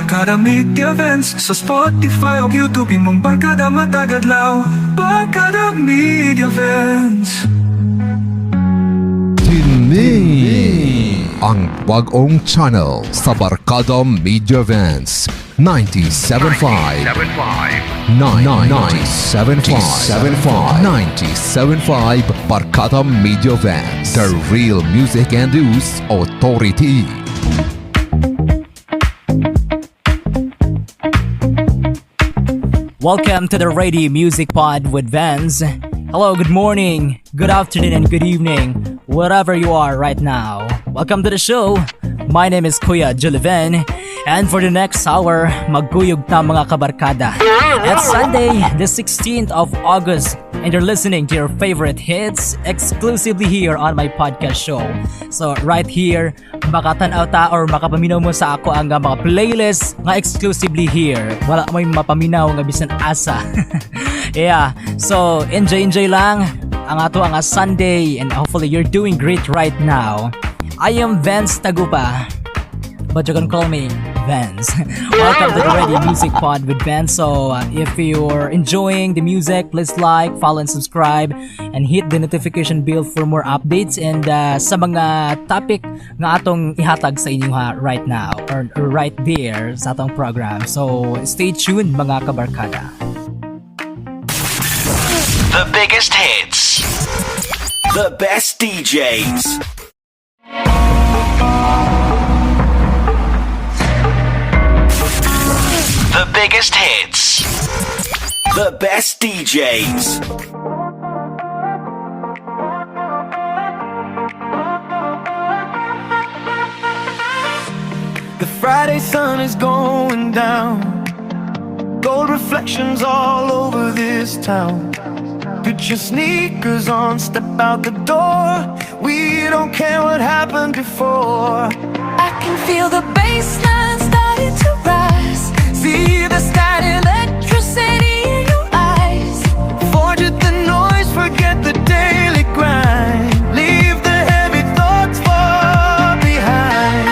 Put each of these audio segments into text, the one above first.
Barkada Media Events sa Spotify o YouTube, imong barkada matag adlaw. Barkada Media Events. Kini ang bag-ong channel sa Barkada Media Events 97.5, 9 9 7 5 7 5 97.5. Barkada Media Events, the real music and news authority. Welcome to the Radio Music Pod with Vance. Hello, good morning, good afternoon, and good evening, wherever you are right now. Welcome to the show. My name is Kuya Juliven, and for the next hour, magkuyog ta, mga kabarkada. It's Sunday, the 16th of August, and you're listening to your favorite hits exclusively here on my podcast show. So right here, makatanaw ta or makapaminaw mo sa ako ang mga playlist nga exclusively here. Wala mo'y mapaminaw nga bisan asa. Yeah, so enjoy, enjoy lang ang ato ang Sunday, and hopefully you're doing great right now. I am Vance Tagupa, but you can call me Vance. Welcome to the Radio Music Pod with Vance. So, if you're enjoying the music, please like, follow, and subscribe, and hit the notification bell for more updates and sa mga topic nga atong ihatag sa inyo ha, right now or right there sa atong program. So, stay tuned, mga kabarkada. The biggest hits. The best DJs. The biggest hits. The best DJs. The Friday sun is going down. Gold reflections all over this town. Put your sneakers on, step out the door. We don't care what happened before. I can feel the bassline starting to rise. See the static, Electricity in your eyes. Forget the noise, forget the daily grind. Leave the heavy thoughts far behind.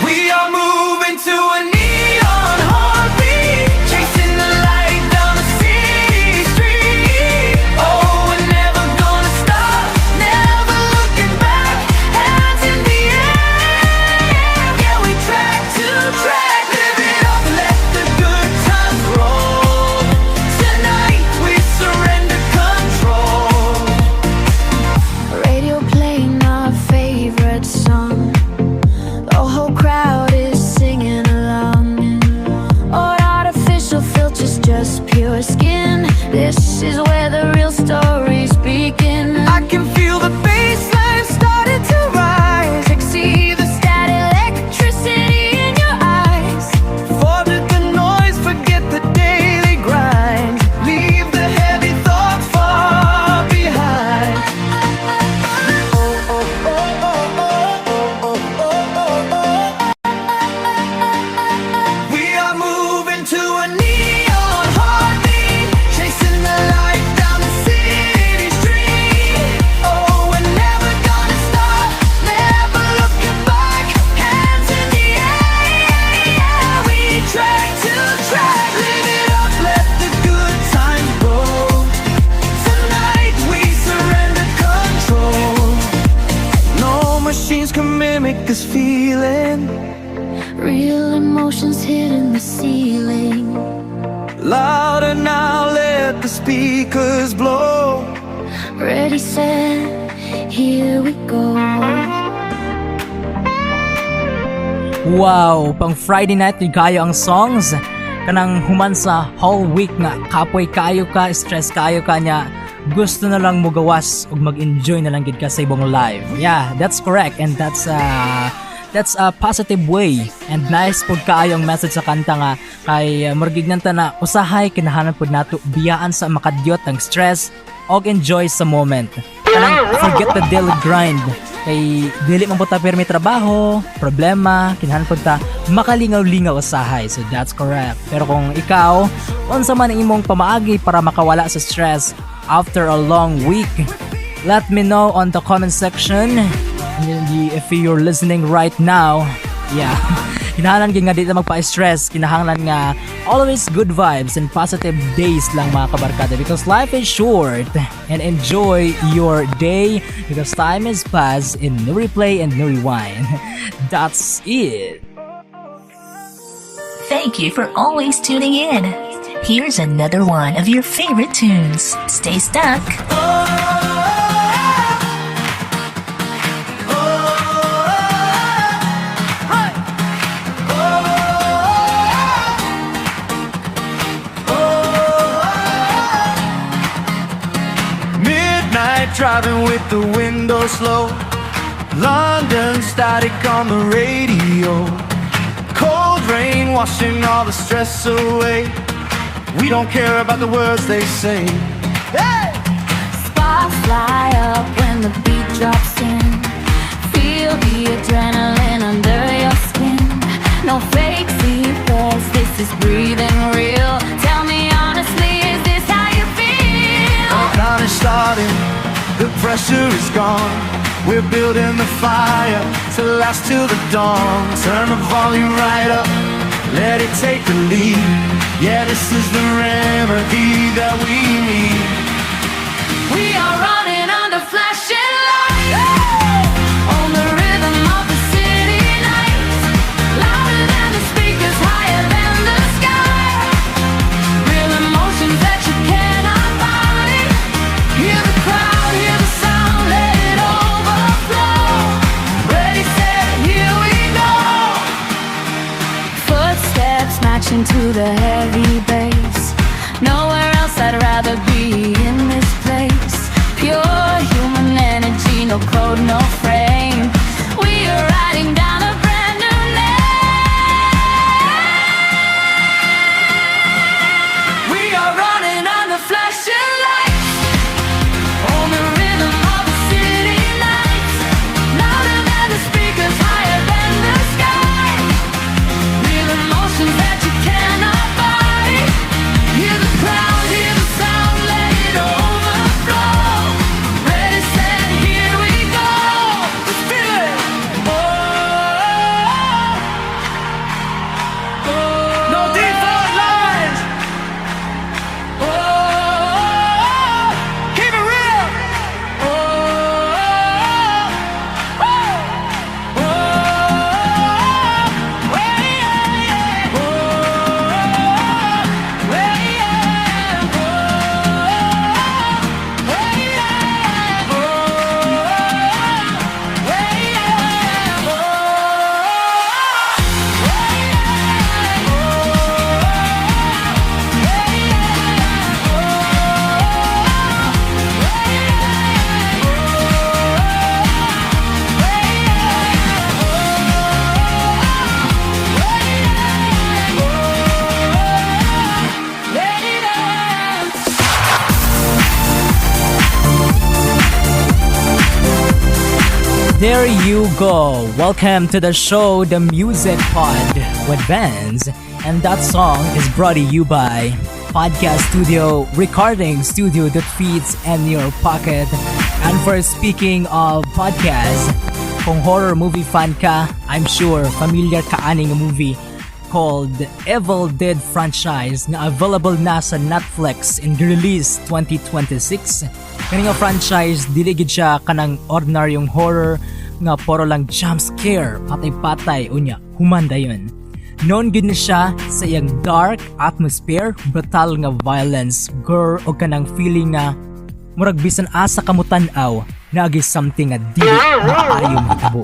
We are moving to a neon heartbeat, chasing the light down the city street. Oh, we're never gonna stop, Never looking back. Hands in the air. Yeah, we track to track. Live it up, let the good times roll. Tonight we surrender control. Radio playing our favorite song. The whole crowd is singing along. All artificial filters, just pure skin. This is where the real stories begin. I can feel the bassline starting to rise. See the static electricity in your eyes. Forget the noise, forget the daily grind. Leave the heavy thoughts far behind. We are moving to a neon heartbeat, chasing the light down the city street. Oh, we're never gonna stop, never looking back. Hands in the air, we track to track. Live it up, let the good times roll. Tonight we surrender control. No machines can mimic this feeling. Real emotions hitting the ceiling. Louder now, let the speakers blow. Ready, set, here we go. Wow, pang Friday night gyud kayo ang songs. Kanang human sa whole week nga kapoy kayo ka, stress kayo ka niya, gusto na lang mo gawas ug mag-enjoy na lang gid ka sa imong life. Yeah, that's correct, and that's a positive way, and nice pud kaayo ang message sa kanta nga kay murag ta na usahay kinahanglan pud nato biyaan sa makadyot ang stress og enjoy sa moment. Kanang forget the daily grind kay dili man pud ta pirmi trabaho, problema, kinahanglan pud ta makalingaw-lingaw usahay. So that's correct. Pero kung ikaw, unsa man ang imong pamaagi para makawala sa stress after a long week? Let me know on the comment section. And if you're listening right now, yeah. Kinahanglan gyud nga di ta magpa-stress, kinahanglan nga always good vibes and positive days lang, mga kabarkada, because life is short and enjoy your day because time is fast in no replay and no rewind. That's it. Thank you for always tuning in. Here's another one of your favorite tunes. Stay stuck. Midnight driving with the windows low. London static on the radio. Cold rain washing all the stress away. We don't care about the words they say. Hey! Sparks fly up when the beat drops in. Feel the adrenaline under your skin. No fake secrets, this is breathing real. Tell me honestly, is this how you feel? Count is starting, the pressure is gone. We're building the fire to last till the dawn. Turn the volume right up, let it take the lead. Yeah, this is the remedy that we need. We are running under flashing lights on the rhythm of the city nights, louder than the speakers, higher than the sky. Real emotions that you cannot buy. Hear the crowd, hear the sound, let it overflow. Ready, set, here we go. Footsteps matching to the heavy bass. Nowhere else I'd rather be in this place. Pure human energy, no code, no frame. We are writing down a brand new name. We are running on the flashing lights, on the rhythm of the city nights, louder than the speakers, higher than the sky. Real emotions that you cannot buy. Hear the crowd, hear the sound, let it overflow. Ready, set, here we go. Let's feel it. Oh, oh. No default lines. Oh, keep it real. Oh, oh, oh, yeah. Oh, yeah. Oh, yeah. Oh, yeah. Oh, Let it out. There you go. Welcome to the show, The Music Pod with Vans. And that song is brought to you by Podcast Studio, recording studio that fits in your pocket. And for speaking of podcast, kung horror movie fan ka, I'm sure familiar ka ani nga movie called Evil Dead franchise nga available na sa Netflix in release 2026. Kani nga franchise, dili gid siya kanang ordinaryong horror nga puro lang jump scare, patay-patay unya human dayon. Known gid ni siya sa iyang dark atmosphere, brutal nga violence, gore o kanang feeling nga murag bisan asa ka motan-aw, naagi something nga dili maayo mahitabo.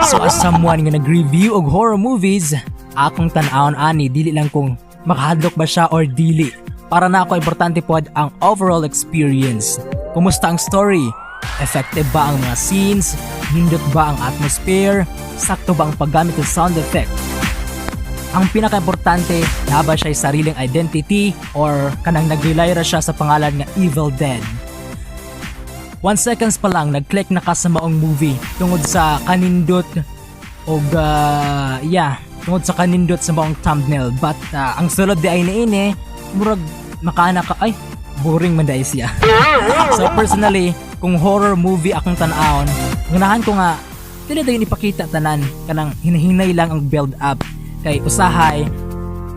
So as someone nga nag-review og horror movies, akong tan-awon ani dili lang kung makahadlok ba siya or dili. Para na ako, importante pod ang overall experience. Kumusta ang story? Effective ba ang mga scenes? Nindot ba ang atmosphere? Sakto ba ang paggamit ng sound effect? Ang pinaka-importante, naa ba siya sariling identity or kanang nag-rely ra siya sa pangalan nga Evil Dead? 1 seconds pa lang, nag-click na ka sa maong movie tungod sa kanindot og yeah, tungod sa kanindot sa maong thumbnail. But ang sulod diay niini, murag makaana ka, "Ay, Boring man diay siya. So personally, kung horror movie akong tan-awon, ganahan ko nga dili dayon ipakita tanan, kanang hinahinay lang ang build up kay usahay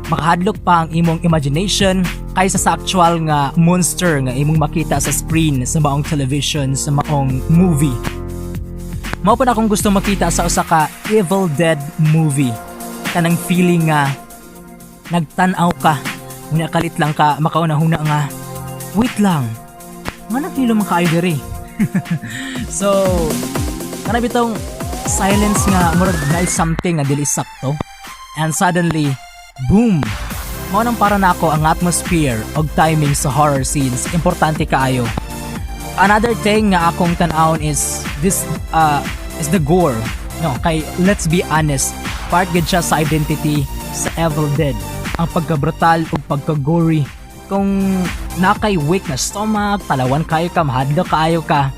makahadlok pa ang imong imagination kaysa sa actual nga monster nga imong makita sa screen sa maong television, sa maong movie. Mao pa na akong gusto makita sa usa ka Evil Dead movie. Kanang feeling nga nagtan-aw ka, unya kalit lang ka makauna-huna nga, "Wait lang, nga nagkilo man kaayo diri." So, kana bitong silence nga murag naay something nga dili sakto. And suddenly, boom! Mao nang para nako ang atmosphere og timing sa horror scenes importante kaayo. Another thing nga akong tan-awon is this is the gore. No, kay let's be honest, part gid siya sa identity sa Evil Dead. Ang pagka-brutal ug pagka-gory. Kung naa kay weak na stomach, talawan kayo ka, mahadlok kaayo ka.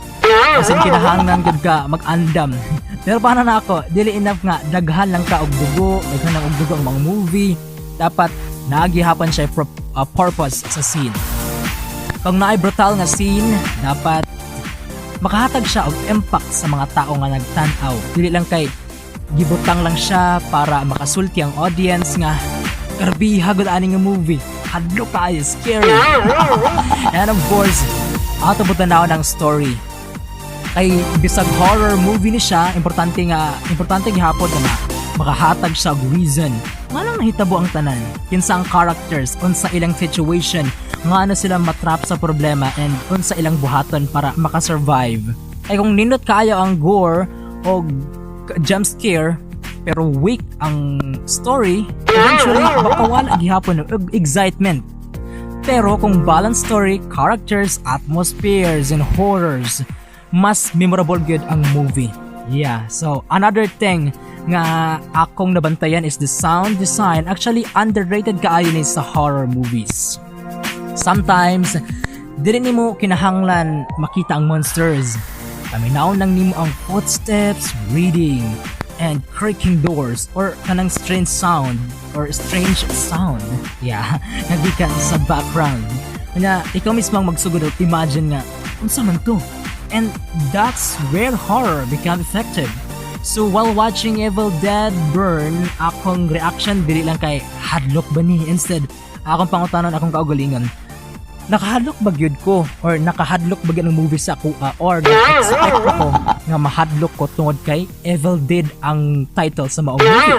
Kasi kinahanglan gud ka mag-andam. Pero para na ako, dili enough nga daghan lang ka og dugo, daghan lang og dugo ang mga movie. Dapat naa gihapon siya purpose sa scene. Kung naay brutal nga scene, dapat makahatag siya og impact sa mga tao nga nagtan-aw. Dili lang kay gibutang lang siya para makasulti ang audience nga grabe gud ani nga movie. Hadlok kaayo, scary. And of course, ato po tan ng story. Kay bisag horror movie ni siya, importante gihapon nga makahatag siya og reason. Nganong nahitabo ang tanan? Kinsa ang characters, unsa ilang situation, ngano sila matrap sa problema and unsa ilang buhaton para makasurvive. Kay kung nindot kaayo ang gore o jump scare pero weak ang story, eventually makawala gihapon og excitement. Pero kung balanced story, characters, atmospheres, and horrors, mas memorable gyud ang movie. Yeah, so another thing nga akong nabantayan is the sound design. Actually, underrated kaayo ni sa horror movies. Sometimes, dili nimo kinahanglan makita ang monsters. Paminaw lang nimo ang footsteps, reading, and creaking doors or kanang strange sound or strange sound. Yeah, nagikan sa background. Kanya ikaw mismo ang magsugod og imagine nga unsa man to. And that's where horror become effective. So while watching Evil Dead Burn, akong reaction dili lang kay hadlok ba ni. Instead, akong pangutanon akong kaugalingon, nakahadlok ba gyud ko or nakahadlok ba gyud ang movie sa akoa or nag-expect ako nga mahadlok ko tungod kay Evil Dead ang title sa maong movie?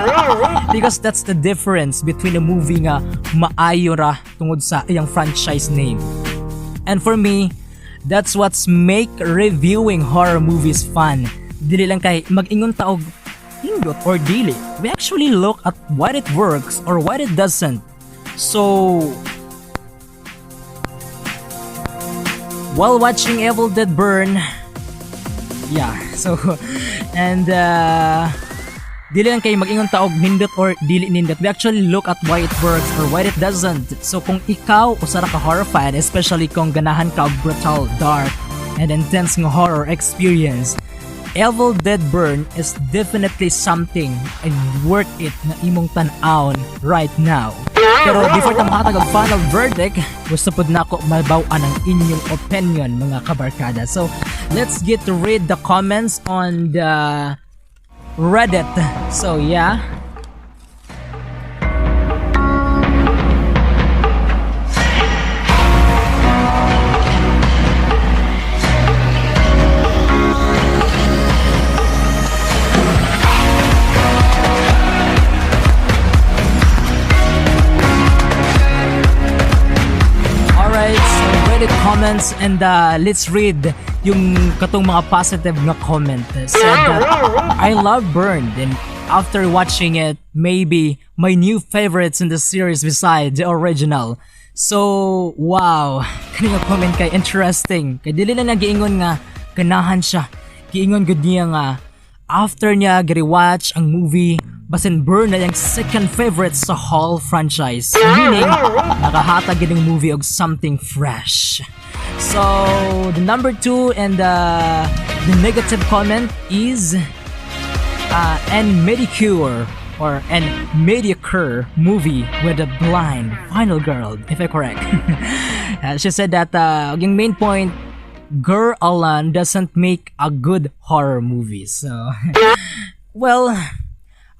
Because that's the difference between a movie nga maayo ra tungod sa iyang franchise name. And for me, that's what's make reviewing horror movies fun. Dili lang kay mag-ingon ta og nindot or dili. We actually look at what it works or what it doesn't. So, while watching Evil Dead Burn, yeah, so, and dili lang kay mag-ingon ta og nindot or dili nindot. We actually look at why it works or why it doesn't. So kung ikaw usa ra ka horror fan, especially kung ganahan ka og brutal, dark, and intense nga horror experience, Evil Dead Burn is definitely something and worth it nga imong tan-awon right now. Pero before ta mahatag og final verdict, gusto pud nako mabaw-an ang inyong opinion, mga kabarkada. So, let's get to read the comments on the Reddit. So, yeah. Alright, so Reddit comments and let's read yung katong mga positive nga comment. Said that, "I love Burned and after watching it, maybe my new favorites in the series beside the original." So, wow. Kani nga comment kay interesting. Kay dili na nagiingon nga ganahan siya. Giingon gud niya nga after niya gi-rewatch ang movie, basin Burn na yung second favorite sa whole franchise. Meaning, nakahatag gid ang movie og something fresh. So, the number two and the negative comment is an mediocre or an mediocre movie with a blind final girl, if I correct. She said that yung main point, Ger Allan doesn't make a good horror movie. So, well,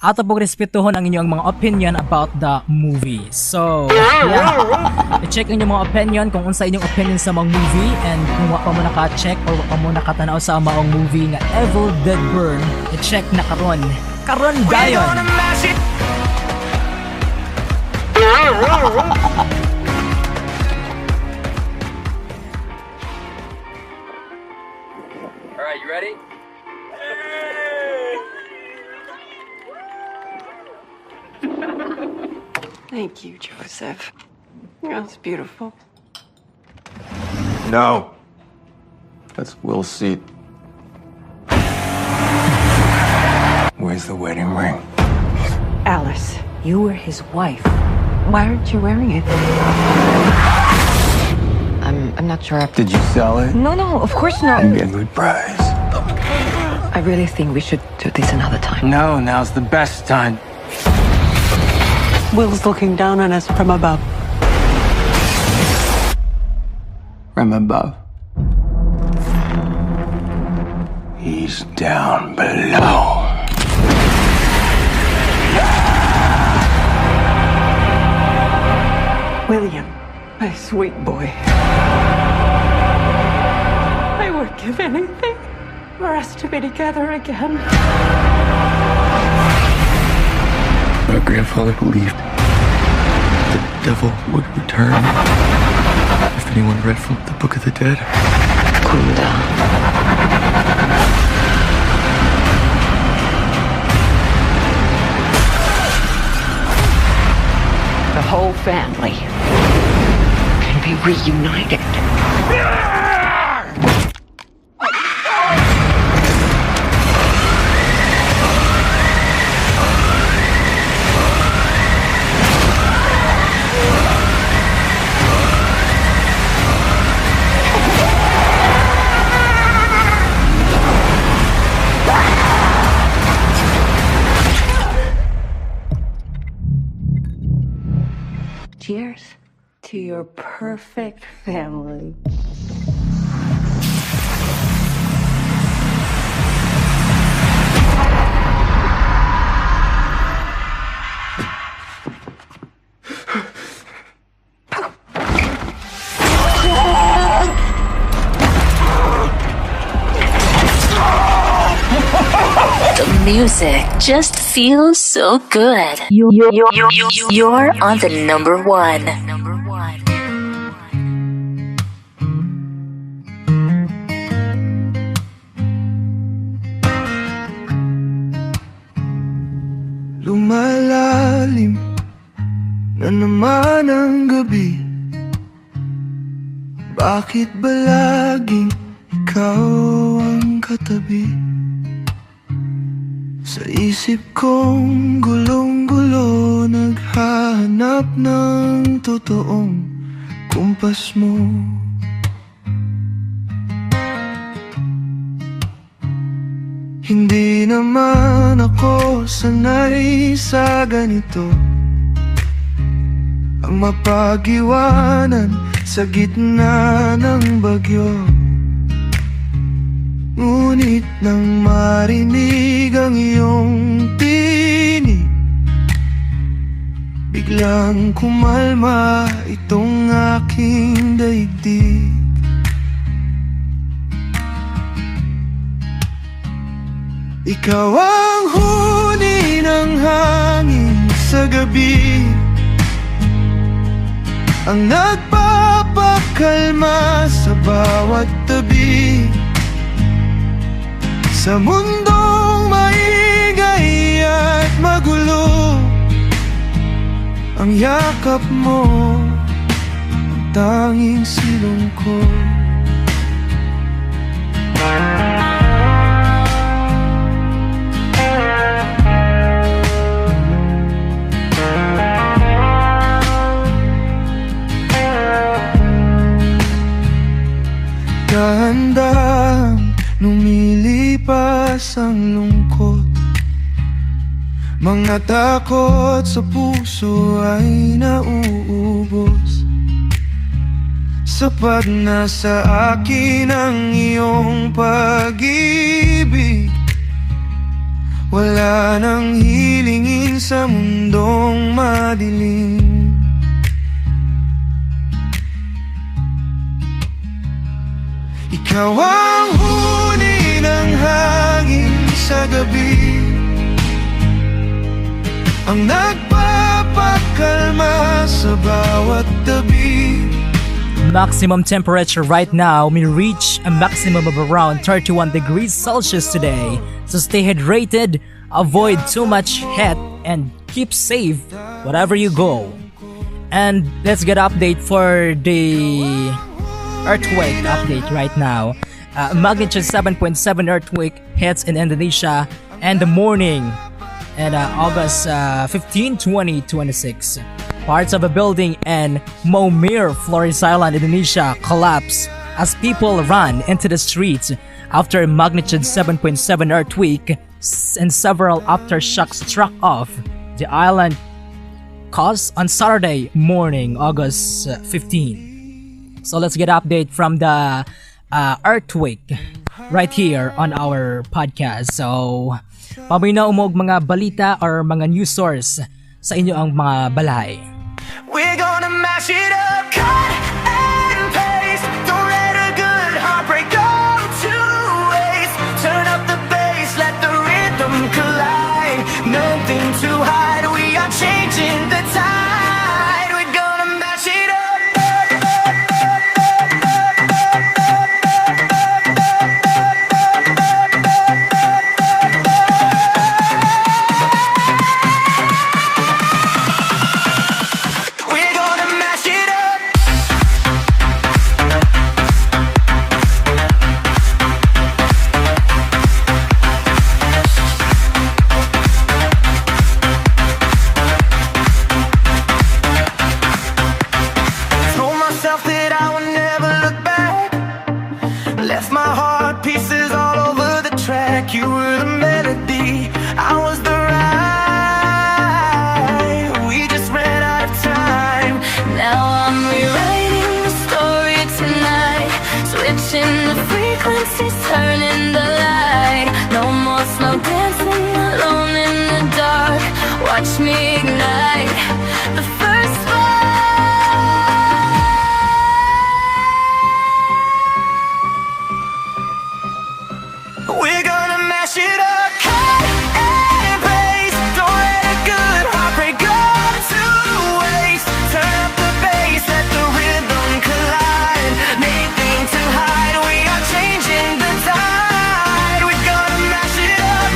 ato pong respetuhon ang inyong mga opinion about the movie. So, yeah. I-check ang inyong mga opinion kung unsa inyong opinion sa mga movie and kung wa pa mo naka-check or wa pa mo nakatanaw sa maong movie nga Evil Dead Burn, i-check na karon. Karon We're dayon. Gonna mash it. All right, you ready? Thank you, Joseph. That's beautiful. No. That's Will's seat. Where's the wedding ring? Alice, you were his wife. Why aren't you wearing it? I'm not sure. Did you sell it? No, of course not. You get a good price. I really think we should do this another time. No, now's the best time. Will's looking down on us from above. From above. He's down below. William, my sweet boy. I would give anything for us to be together again. My grandfather believed the devil would return if anyone read from the Book of the Dead. Kunda. The whole family can be reunited. Cheers to your perfect family. The music just feels so good. You're on the number one. Number one. Lumalalim na naman ang gabi. Bakit ba laging ikaw ang katabi? Sa isip kong gulong-gulo, naghahanap ng totoong kumpas mo. Hindi naman ako sanay sa ganito, ang mapag-iwanan sa gitna ng bagyo. Ngunit nang marinig ang iyong tinig, biglang kumalma itong aking daigdig. Ikaw ang huni ng hangin sa gabi, ang nagpapakalma sa bawat tabi. Sa mundong maingay at magulo, ang yakap mo ang tanging silong ko. Dahan-dahang lumilipas ang lungkot. Mga takot sa puso ay nauubos. Sapat na sa akin ang iyong pag-ibig. Wala nang hilingin sa mundong madilim. Ikaw ang huni ng hangin sa gabi, ang nagpapakalma sa bawat tabi. Maximum temperature right now may reach a maximum of around 31 degrees Celsius today. So stay hydrated, avoid too much heat, and keep safe wherever you go. And let's get update for the earthquake update right now. Magnitude 7.7 earthquake hits in Indonesia and the morning and August 15, 2026. Parts of a building in Maumere, Flores Island, Indonesia collapse as people run into the streets after a magnitude 7.7 earthquake and several aftershocks struck off the island coast on Saturday morning, August 15. So let's get update from the earthquake right here on our podcast. So, paminaw mo og mga balita or mga news source sa inyo ang mga balay. We're gonna mash it up, cut and paste. Don't let a good heartbreak go to waste. Turn up the bass, let the rhythm collide. Nothing to hide, we are changing the tide. We're gonna mash it up. We're gonna mash it up. Told myself that I would never look back. Left my heart pieces all over the track. You were the melody, I was the ride. We just ran out of time. Now I'm rewriting the story tonight, switching the frequencies, turning the light. No more slow dancing alone in the dark. Watch me ignite the first spark. We're gonna mash it up, cut and paste. Don't let a good heartbreak go to waste. Turn up the bass, let the rhythm collide. Nothing to hide, we are changing the tide. We're gonna mash it up.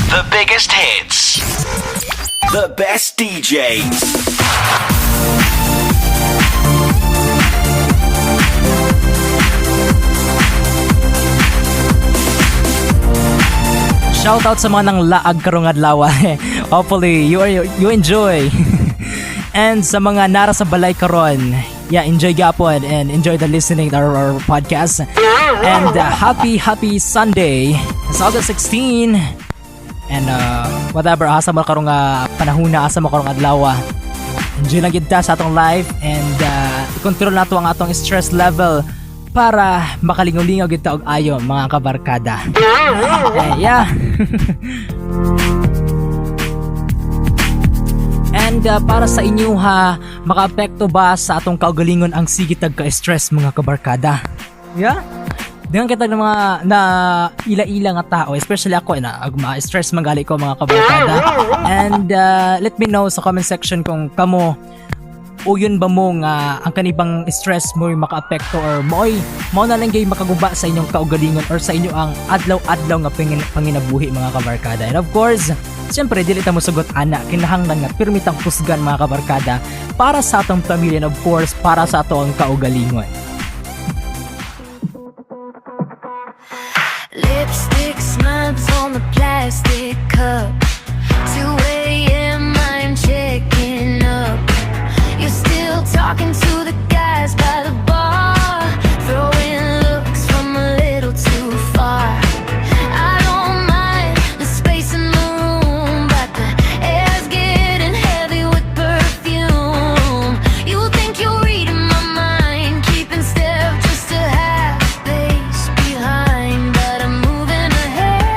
The biggest hits. The best DJs. Shout out sa mga nang laag karong adlaw. Hopefully you enjoy. And sa mga nara sa balay karon, yeah, enjoy gapon and enjoy the listening to our podcast. And happy happy Sunday. It's August 16. And whatever, asa mo karong panahona, asa mo karong adlaw. Enjoy lang gid ta sa atong life and i-control nato ang atong stress level para makalingaw-lingaw gid ta og ayo, mga kabarkada. Eh, yeah. And para sa inyo ha, makaapekto ba sa atong kaugalingon ang sige tag ka-stress, mga kabarkada? Yeah? Dingan kita ng mga na ila-ila nga tao, especially ako na ma-stress man gali ko, mga kabarkada. And let me know sa comment section kung kamo uyon ba mo nga ang kanibang stress mo makaapekto or mo'y mao na lang gay makaguba sa inyong kaugalingon or sa inyo ang adlaw-adlaw nga panginabuhi, mga kabarkada. And of course, siyempre dili ta mosugot ana, kinahanglan nga pirmi tang kusgan, mga kabarkada, para sa atong pamilya and of course para sa atong kaugalingon. Lipstick smudges on the plastic cup. 2 a.m. I'm checking up. You're still talking to the guys by the bar, throwing looks from a little too far. I don't mind the space in the room, but the air's getting heavy with perfume. You think you're reading my mind, keeping step just a half pace behind, but I'm moving ahead.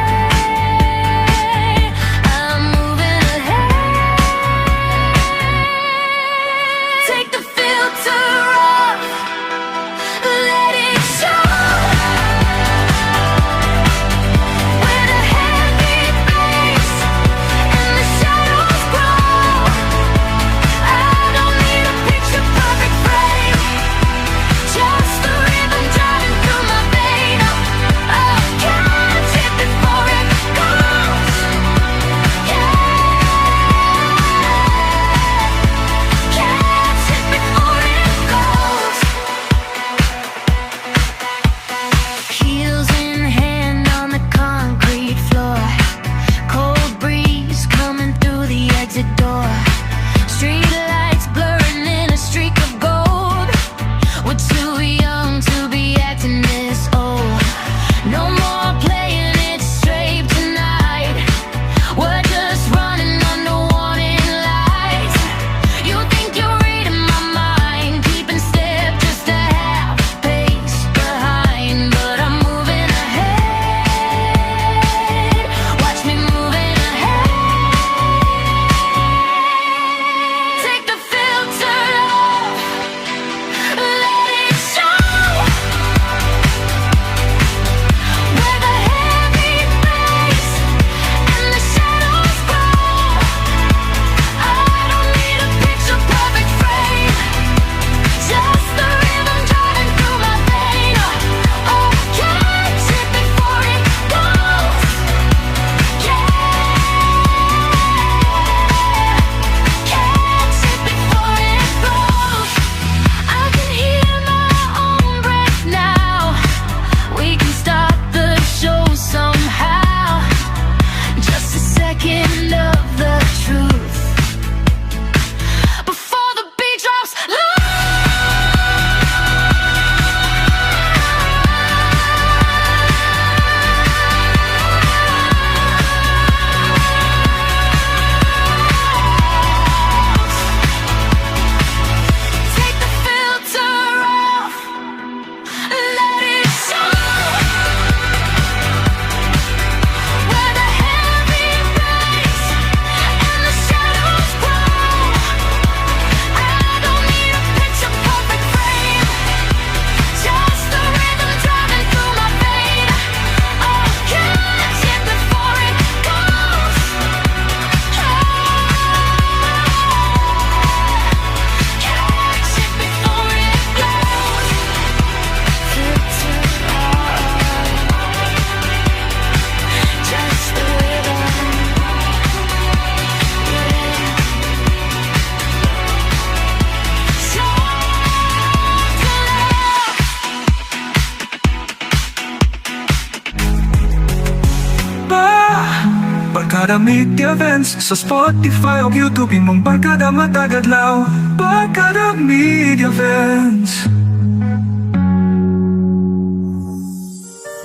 Barkada Media Events. Sa Spotify o YouTube, imong barkada matag adlaw. Barkada Media Events.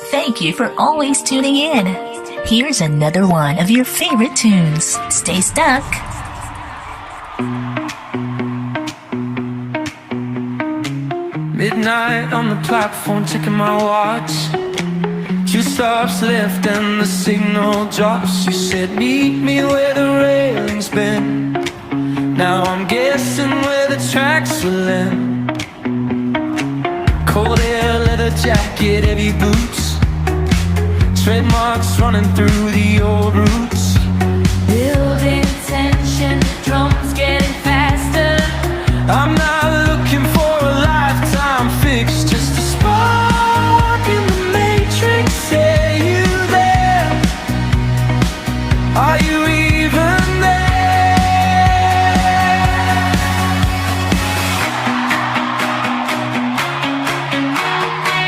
Thank you for always tuning in. Here's another one of your favorite tunes. Stay stuck. Midnight on the platform, checking my watch. Two stops left and the signal drops. You said meet me where the railings bend. Now I'm guessing where the tracks will end. Cold air, leather jacket, heavy boots. Tread marks running through the old routes. Building tension, drums getting faster. I'm not looking for a lifetime fix, just a spark in the matrix. Say you there? Are you even there?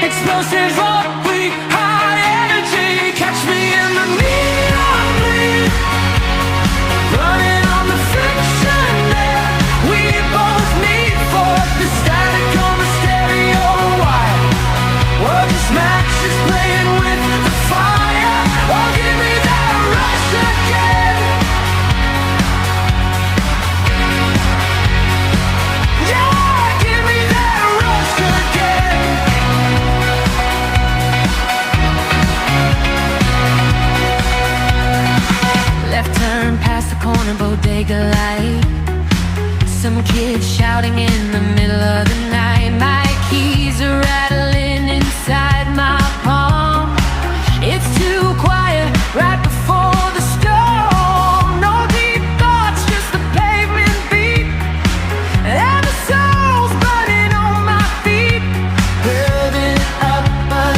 Explosives up, we high energy. Catch me in the neon bleed. Running on the friction that we both need for the static on the stereo wire. Well, this match is playing with the fire. Oh, give me that rush again. Yeah, give me that rush again. Left turn past the corner bodega light. Some kids shouting in the middle of the night. My keys are rattling inside my palm. It's too quiet right before the storm. No deep thoughts, just the pavement beat and the souls burning on my feet. Building up an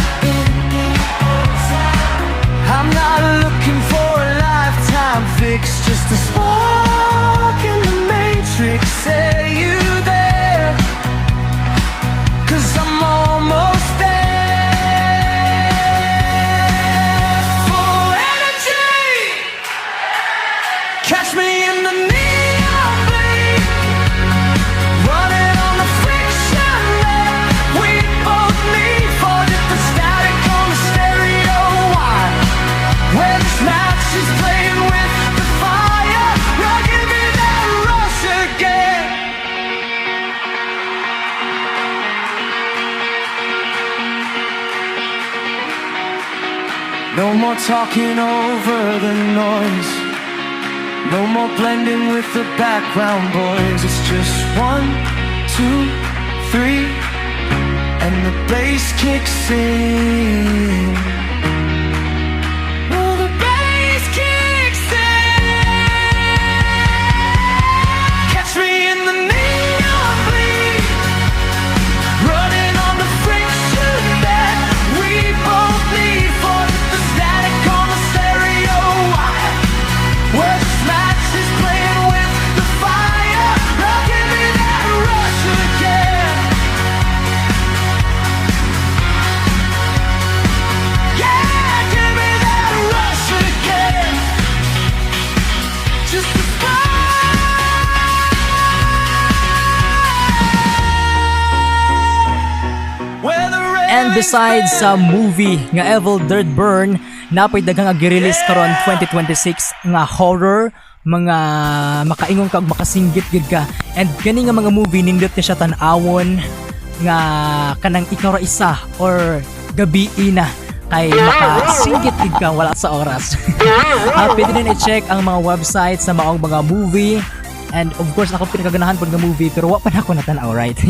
I'm not looking for a lifetime fix, just a spark in the matrix. Say you there? 'Cause I'm almost there. Full energy. Catch me in the neon bleed. Running on the friction that we both need for the static on the stereo wire. Where this match is playing with the fire. Now give me that rush again. No more talking over the noise. No more blending with the background boys. It's just one, two, three, and the bass kicks in. Oh, the bass kicks in. Catch me in the neon bleed, running on the friction that we both need for the static on the stereo wire. Where this match is playing with the fire. Now give me that rush again. Yeah, give me that rush again. Just a spark. Where the And railings besides bend. sa movie nga Evil Dead Burn, napoy daghang gi-release karon 2026 nga horror, mga makaingon ka og makasinggit gid ka. And kani nga mga movie nindot ni siya tan-awon nga kanang ikaw ra isa or gabi na kay makasinggit gid ka wala sa oras. Pwede din i-check ang mga website sa maong mga movie. And of course, ako pinakaganahan po nga movie pero wa pa na ako natanaw, right?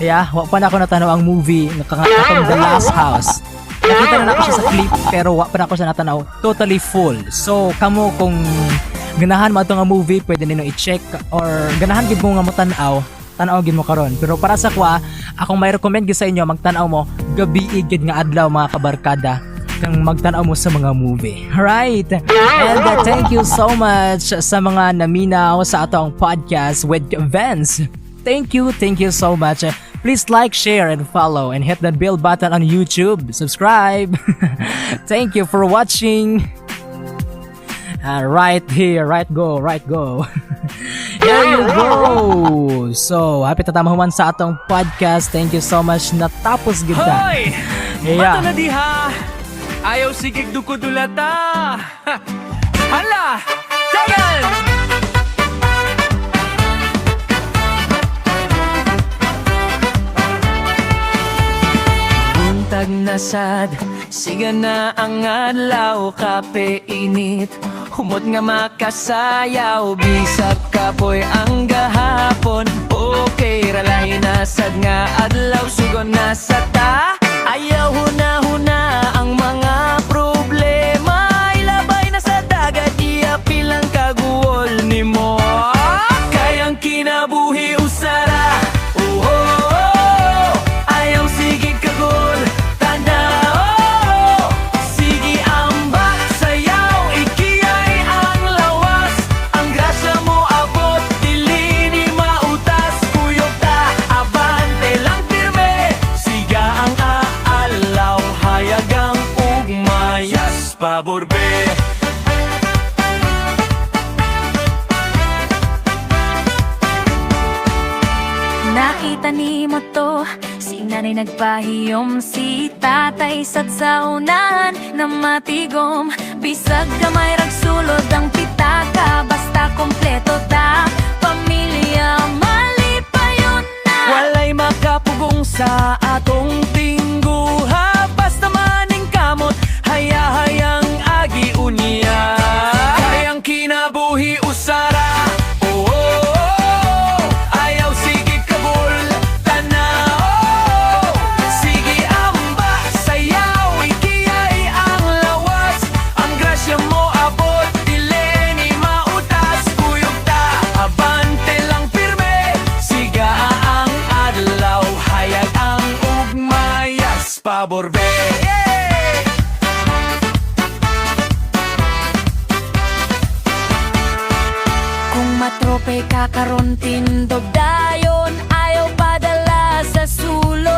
Yeah, wa pa na ako natanaw ang movie nga katong The Last House. Nakita na nako siya sa clip pero wa pa na ako siya natanaw totally full. So, kamo kung ganahan mo ato nga movie, pwede ninyo i-check or ganahan gid mo nga mo tan-aw, tan-aw gid mo karon. Pero para sa kwa, akong may recommend gid sa inyo magtan-aw mo gabi gid nga adlaw mga kabarkada kang magtan-aw mo sa mga movie. Alright. And thank you so much sa mga naminaw sa atong podcast with Vance. Thank you so much. Please like, share, and follow, and hit that bell button on YouTube. Subscribe. Thank you for watching. Right here, right go, right go. There you go. So, hapit na ta mahuman sa atong podcast. Thank you so much. Natapos gid ta. Hoy! Yeah. Mato na diha! Ayaw sigig dukudulata! Hala! Dagan! Buntag na sad, siga na ang adlaw, kape init, humot nga makasayaw, bisag kapoy ang gahapon. Okay, ralahi na sad nga adlaw, sugon na sa ta. Ayaw huna-huna ang mga problema, ilabay na sa dagat, iapil ang kaguol nimo. Kayang kinabuhi usara, oh, ayaw sige kagol, tanda, oh, sige ambak, sayaw, ikiyay ang lawas, ang grasya mo abot, dili ni mautas, kuyog ta, abante lang pirme, siga ang aalaw, hayag ang ugmayas, paborbe. Nakita ni mo to. Si nanay nagpahiyom, si tatay sad sa unahan na matigom. Bisag gamay ragsulod ang pitaka, basta kompleto ta. Pamilya malipayon na. Walay makapugong sa atong tingguha, basta maning kamot, hayahayang agi unya. Kayang kinabuhi usara, oh, ayaw sige kabul, tana, oh, sige amba, sayaw, ikiyay ang lawas, ang grasya mo abot, dili ni mautas, kuyog ta, abante lang pirme, siga ang adlaw, hayag ang ugmayas, paborbe. Yeah! Kung matrope ka karon tindog dayon, ayaw padala sa sulok.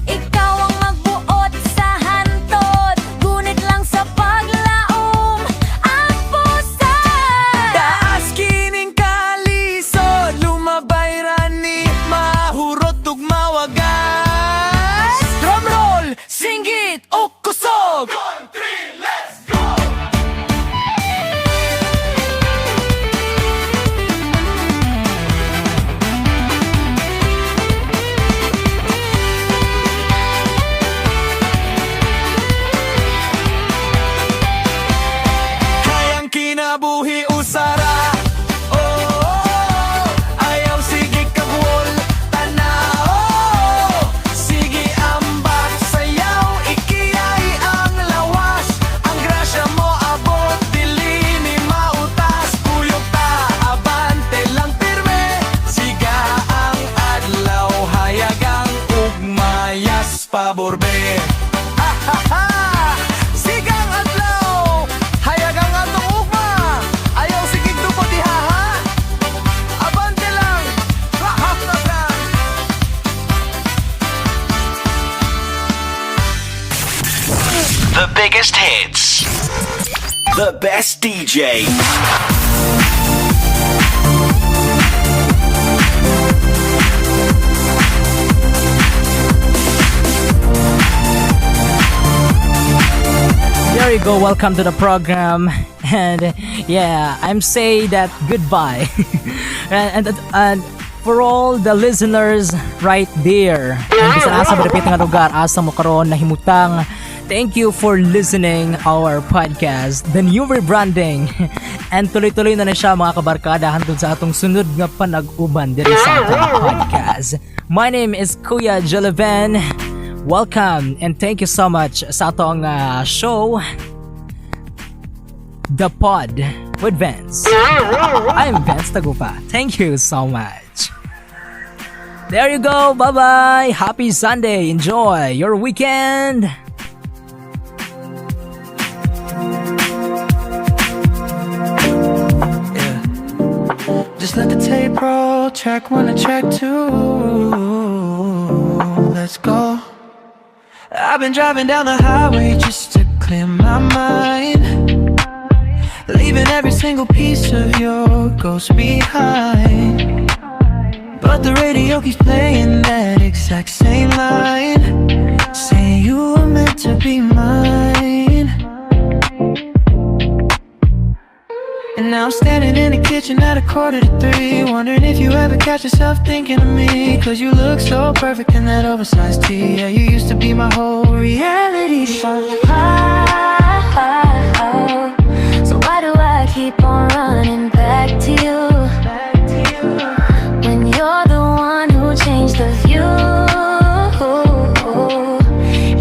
Ikaw ang magbuot sa hantod, gunit lang sa paglaom ang pusod. Taas kining kalisod, lumabay ra ni mahurot ug mawagas. Drum roll, singgit o kusog. Kayang kinabuhi usara, oh, ayaw sige kagwol, tana, oh, sige ambak, sayaw, ikiyay ang lawas, ang grasya mo abot, dili ni mautas, kuyog ta, abante lang pirme, siga ang adlaw, hayag ang ugmayas, paborbe. Ha! Sigang adlaw! Hayag ang atong ugma! Ayaw sigig dupo diha ha! Abante lang! Rahap na lang! The biggest hits. The best DJ. There you go. Welcome to the program. And yeah, I'm saying that goodbye. And for all the listeners right there, and bisan asa madapit nga lugar, asa mo karon nahimutang, thank you for listening our podcast, the new rebranding. And tuloy-tuloy na na siya, mga kabarkada, hantod sa atong sunod nga panag-uban diri sa atong podcast. My name is Kuya Jolaven. Welcome and thank you so much sa atong show, The Pod with Vance. I'm Vance Tagupa. Thank you so much. There you go. Bye-bye. Happy Sunday. Enjoy your weekend. Yeah. Just let the tape roll, track one and track two. Let's go. I've been driving down the highway just to clear my mind. Leaving every single piece of your ghost behind. But the radio keeps playing that exact same line, saying you were meant to be mine. And now I'm standing in the kitchen at 2:45, wondering if you ever catch yourself thinking of me. 'Cause you look so perfect in that oversized tee. Yeah, you used to be my whole reality. So why do I keep on running back to you when you're the one who changed the view?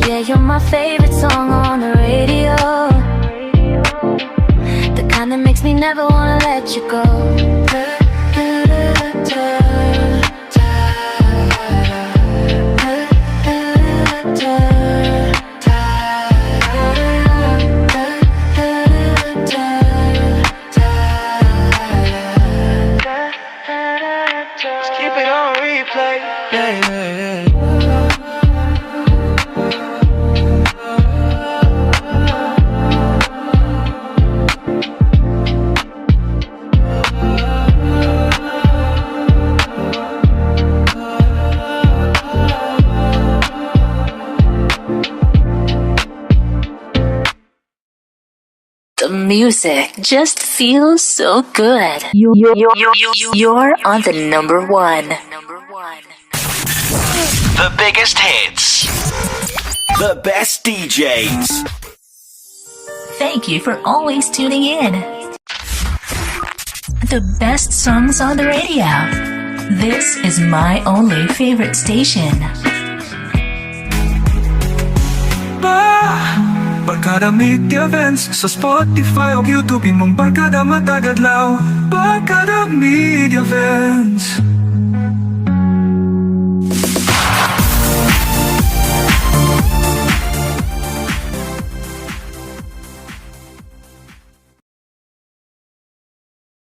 Yeah, you're my favorite song on the radio, the kind that makes me never wanna let you go. Just keep it on replay. Yeah. The music just feels so good. You're on the number one. The biggest hits. The best DJs. Thank you for always tuning in. The best songs on the radio. This is my only favorite station. Ba Barkada Media Events. Sa Spotify o YouTube, imong barkada matag adlaw. Barkada Media Events.